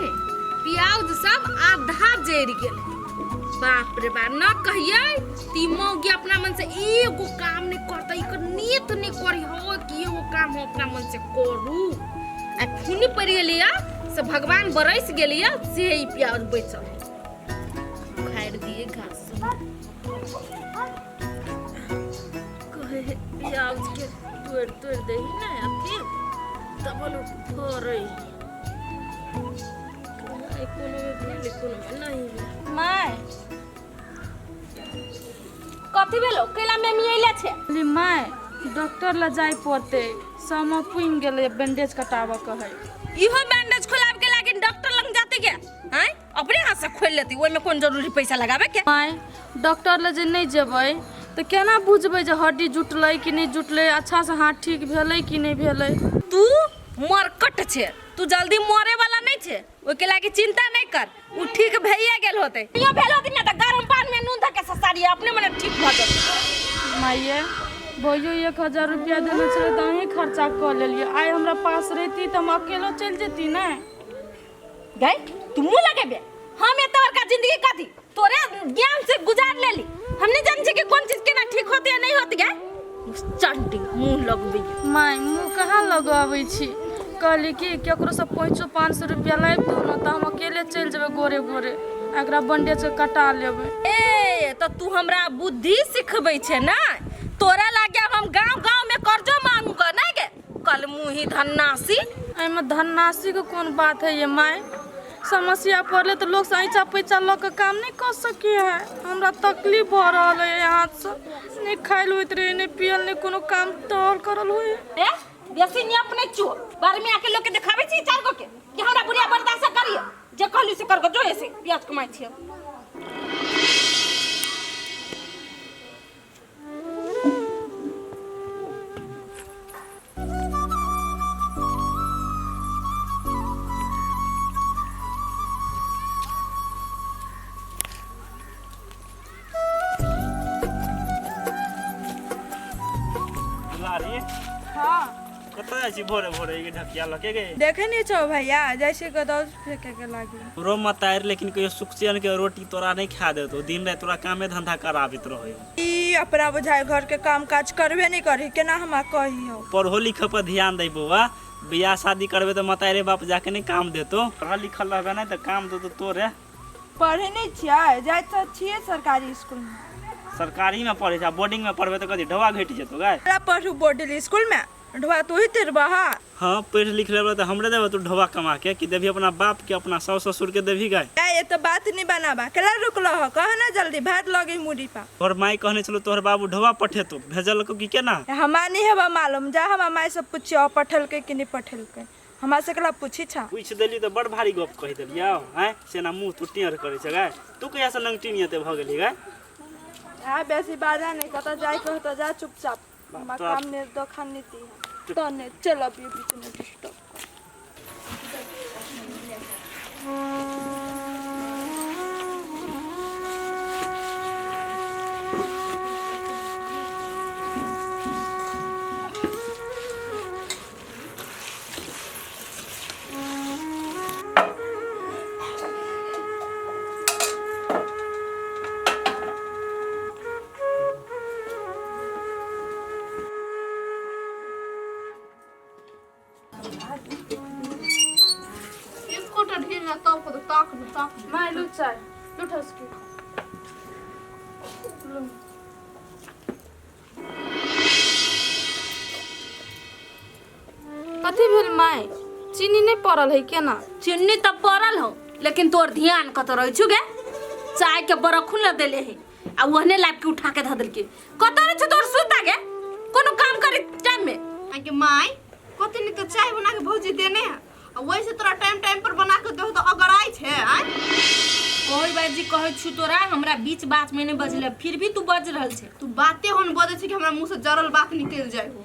है प्याज सब आधा जरि गेल बाप रे बाप न कहिए ती मौगी अपना मन से एगो काम नहीं करता एकर नियत नहीं करी हो कि एगो काम हम अपना मन से करू आ फूनी पड़ गेली से भगवान बरस गेली से ई प्याज बचल उखाड़ दिए घास कहे है प्याज के तोड़ तोड़ दही ना अथी तब लोग फरै कोनो में भेल कोनो में नहीं भेल। माय कथी भेलो कैला में मियले छे ली माय डॉक्टर लग जाय पड़ते समय पुनि गेलै बैंडेज कटाबऽ के है इहो बैंडेज खोलाब के लागी डॉक्टर लग जाते के हैं अपने हाथ से खोल लेती ओहिमे कोन जरूरी पैसा लगाबे के माय डॉक्टर लग जे नहि जेबै तऽ केना बुझबै जे हड्डी जुटलै कि नहि जुटलै अच्छासँ हाथ ठीक भेलै कि नहि भेलै तू मरकट छे तू जल्दी मरे वाला नहीं छे ओके लागी चिंता नहीं कर उ ठीक भइए गेल होते यो भेल होते ना त गरम पानी में नून धके ससारी अपने मने ठीक भ जेतै माइये भैयो 1000 रुपया देने छलै तऽ अहीं खर्चा कऽ लेलियै आइ हमरा पास रहिती तऽ हम अकेलो चलि जैती ने गई तू मुंह लगेबे हम एते बड़का जिंदगी कथी तोरे ज्ञान से गुजार लेली हम नहीं जान छी कि कौन चीज केना ठीक होते या नहीं होते गए चंटी मुंह लगबे माय मुँह कहाँ लगबै छी कहली कि केकरोसँ पाँचो 500 रुपया लाबि दू ने तऽ हम अकेले चलि जेबै गोरे गोरे आ एकरा बैंडेज कटा लेबै ए तो तू हमरा बुद्धि सिखबै छे ना तोरा लागे हम गांव गांव में कर्जो मांगूगा नहीं गे कल मुही धन्नासी एहिमे धनराशिके कोन बात है ये माय समस्या पड़ले तऽ लोक से ऐचा पैचा लऽ कऽ काम नहि कऽ सकै है हमरा तकलीफ भऽ रहल है हाथसँ नहि खायल होइत रहै नहि पियल नहि कोनो काम टहल करल होइ ए बेसी नियम नहि चो बार में आके लोग के देखाबै छी चार गो के कि हमरा बुढ़िया बर्दाश्त करिए जे कहली से कर जो ऐसे प्याज कमाइ छियै दुलारी हाँ कतऽ जाइ छी भोरे भोरे ई ढकिया लके गे देखे नहीं छो भैया जैसे गदौज फेंके के लागी रो मत आयर लेकिन कहियो सुखचैन के रोटी तोरा नहीं खा देतो दिन राति तोरा कामे धंधा कराबैत रहे ई अपना बुझाय घर के काम काज करबे नहीं करी केना हमरा कही हो पढ़ो लिखे पर ध्यान दे बौआ बियाह शादी करबे तऽ मतारे बाप जाके नहीं काम देतो पढ़ल लिखल रहबे नहीं तऽ काम देतो तोरे पढ़े नहीं छियै जाइ तऽ छियै सरकारी स्कूल में सरकारी में पढ़े छै बोर्डिंग में पढ़बे तऽ कथी ढोआ घटि जेतो गाय हमरा पढ़ू बोर्डिंग स्कूल में ढोआ तू ही तिरबहा हाँ पढ़ लिख लेबे तऽ हमरे देबे तू ढोआ कमा के कि देबही अपना बाप के अपना सास ससुर के देबही गाय ए ये तो बात नहीं बनाबा केला रुकलो हो कह ना जल्दी भात लगे मुड़ी पा तोहर माई कहने छलो तोहर बाबू ढोआ पठेतो भेजलको कि केना हमा नहीं हवा मालूम जा हमा माई सब पूछियो पठेलकै कि नहीं पठेलकै हमरा से केला पूछी छा पूछि देली तऽ बड़ भारी गप कहि देलियौ आँय सेना मुँह तू टेढ़ करै छै गाय तू कहियासँ नंगटीन एते भऽ गेली गाय आ बेसी बाजा नहीं कतऽ जाय के हो तऽ जा चुपचाप हमरा तोरा- काम ने दोखान नहीं दी है तो ने चल अभी बीच में डिस्टर्ब एकोटा ढेर ना तब को ताक न ताक न। माय लू चाय लू ठसकी लू। कथी भेल माय चीनी नहि पड़ल है केना चीनी तऽ पड़ल हो लेकिन तोर ध्यान कतऽ रहै छु गे चाय के बरखुन ल देले है आ ओहने लाइफ के उठा के धऽ देलके कतऽ रहै छौ तोर सुता गे कोनो काम करे टाइम में आके माय कते नीक तऽ चाय बना के भौजी देने है आ वैसे तोरा टाइम टाइम पर बना के देहो तऽ अगर आइ छै आय कोई बाजी कहै छु तोरा हमरा बीच बात में नहीं बजले फिर भी तू बज रहल छे तू बाते होन बजै छै कि हमरा मुंह से जरल बात निकलि जाइ हो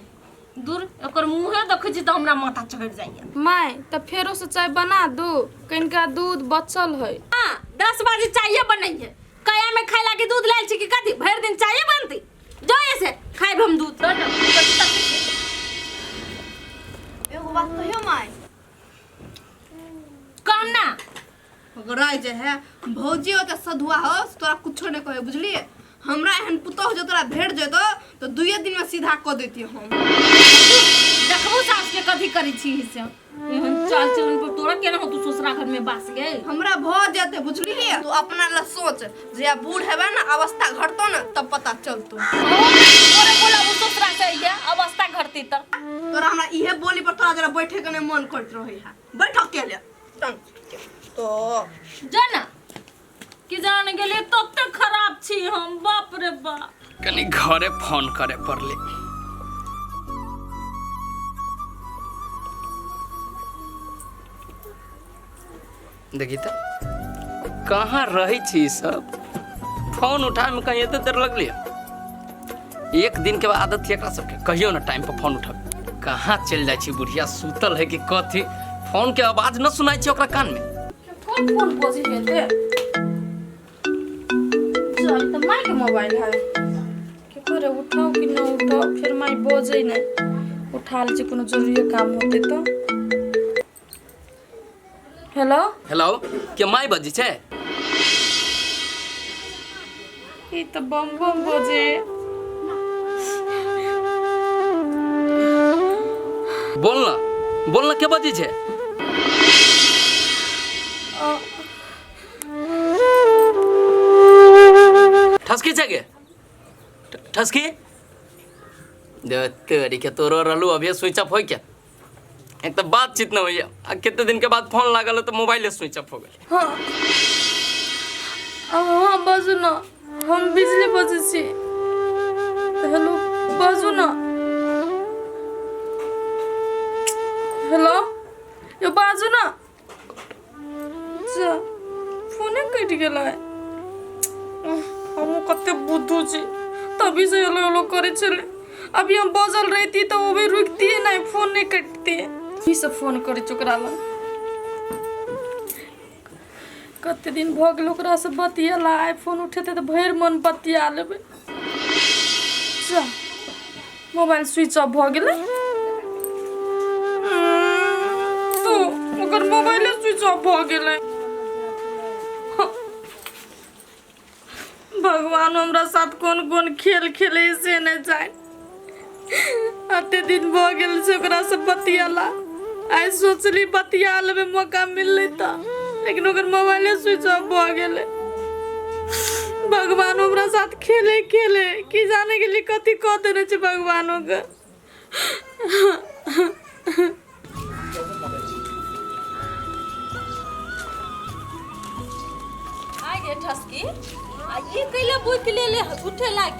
दूर एकर मुँहे देखै छी तऽ हमरा माथा चढ़ि जाइए माय तऽ फेरो से चाय बना दू कनिका दूध बचल है हाँ 10 बजे चाय बनैहे कया में खाय लागी दूध लायल छी कि कथी भरि दिन चाय बनती जो ऐसे खाइब हम दूध तो न, कथी तकलीफ छै? एगो बात कहियो माय कह ना अगराइ जे है भौजी ओते सधुआ हो से तोरा कुछो नहि कहे बुझलिए। हमरा एहन पुतोह जो तोरा भेट जेतो तो दुइये दिन में सीधा कऽ देती हम। देखबो सास के कथी करै छी से एहन चाल चलन पर तोरा केना हो तू ससुरा घर में बास गे। हमरा भऽ जेतै बुझलिए। तू अपना ला सोच जे बूढ़ हेबे ना अवस्था घटतो ना तब पता चलतो। तोरे बोला वो ससुरा से ये अवस्था घटती त तोरा हमरा इहे बोली पर तोरा जरा बैठे के नहीं मन करत रहे है। बैठ अकेले टंग तो जाना कि जान गेलिए तते खराब छी हम, बाप रे बाप। कनी घरे फोन करे पड़ले। देखी त कहाँ रहे छी सब, फोन उठाए में कहीं एते देर लगली। एक दिन के बाद आदत थी एकरा सबके, कहियो ना टाइम पर फोन उठाब। कहाँ चल जाय छी बुढ़िया, सुतल है कि कथी, फोन के आवाज न सुनाई छी ओकरा कान में। कौन फोन बजे है ते? चल त माई के मोबाइल है के करे, उठाओ कि न उठाओ, फिर माई बजे नहीं उठा ले, कोनो जरूरी काम होते तो। हेलो हेलो, के माई बजे छे? ई त बम बम बजे। बोल ना, बोल ना, के बजे छे? ठसकी छे गे? ठसकी दे तेरी के तोरो रहलू अभी स्विच ऑफ होई के, एक तो बातचीत न होइया आ कितने दिन के बाद फोन लागल तो मोबाइल स्विच ऑफ हो गेल। हाँ हाँ बाजू ना, हम बिजली बजे छी। हेलो बाजू ना, हेलो यो बाजू ना। जा फोने कटि गेलै। हमहूँ कते बुद्धू छी, तभी से हेलो हेलो करे छलै। अभी हम बजल रहती तो वो भी रुकती नहीं, फोन नहीं कटती। ई सब फोन करे छै ओकरा लग। कते दिन भऽ गेल ओकरा से बतियेला, आइ फोन उठेतै तऽ भरि मन बतिया लेबै। जा मोबाइल स्विच ऑफ भऽ गेलै। तो ओकर मोबाइले स्विच ऑफ भऽ गेलै। भगवान हमरा साथ कोन कोन खेल खेले से नहि जानि। अते दिन भऽ गेल छै ओकरा से बतियाला, आइ सोचली बतिया लेबै मौका मिललै तऽ, लेकिन ओकर मोबाइले स्विच ऑफ भऽ गेलै। भगवान हमरा साथ खेले खेले की जाने गेली कथी कऽ देने छै भगवानो के। आ गे ठसकी, आ ई कैले बुक ले ले उठे लाग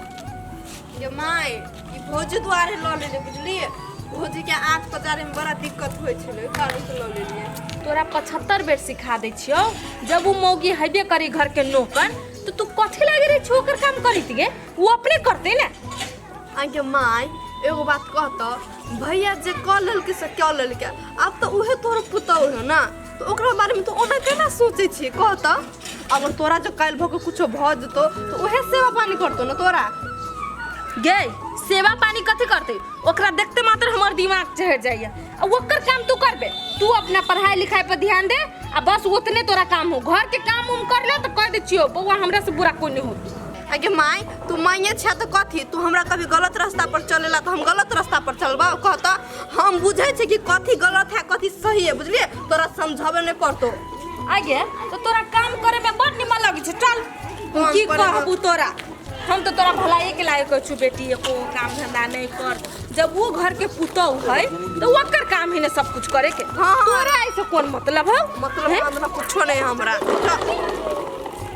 गे माय, ई भौजी दुआरे लऽ लेले बुझलिए। भौजी के आँख पचारे में बड़ा दिक्कत होइ छलै, ओहि कारण से लऽ लेलिए। तोरा 75 बेर सिखा दै छियौ, जब उ मौगी हेबे करी घर के नौकर तो तू कथी लागे रे छो ओकर काम करित गे, उ अपने करते ने। आगे माय एगो बात कहत, भैया जे कऽ लेलकै से कऽ लेलकै, आब तऽ उहे तोहर पुतहु है ना, तऽ ओकरा बारेमे तऽ ओना केना सोचै छियै कहत। अगर तोरा जो काल्हि भऽ कऽ कुछो भऽ जेतौ तऽ उहे सेवा पानी करतौ ना तोरा। गे सेवा पानी कथी करते, ओकरा देखते मात्र हमर दिमाग चढ़ जाइए। आ ओकर काम तू करबे, तू अपना पढ़ाई लिखाई पर ध्यान दे आ बस उतने तोरा काम हो। घर के काम उम कर ले तो कह दे छियो बौआ हमरा से बुरा कोई नहीं होत। आगे माय तू माइए छे तो कथी, तू हमरा कभी गलत रास्ता पर चलेला तो हम गलत रास्ता पर चलबा कहता। हम बुझै छी कि कथी गलत है कथी सही है बुझलिए, तोरा समझाबे नहीं पड़तो। आगे तो तोरा काम करे में बड़ निमन लगे छे। चल काम की करे में- कहबू तोरा, हम तो तोरा भलाई के लायक छु बेटी, एको काम धंधा नहीं कर। जब वो घर के पुतहु है तो ओकर काम है ने सब कुछ करे के। हाँ। तोरा ऐसे कौन मतलब है? मतलब हैं? मतलब कुछो नहीं हमरा। चल।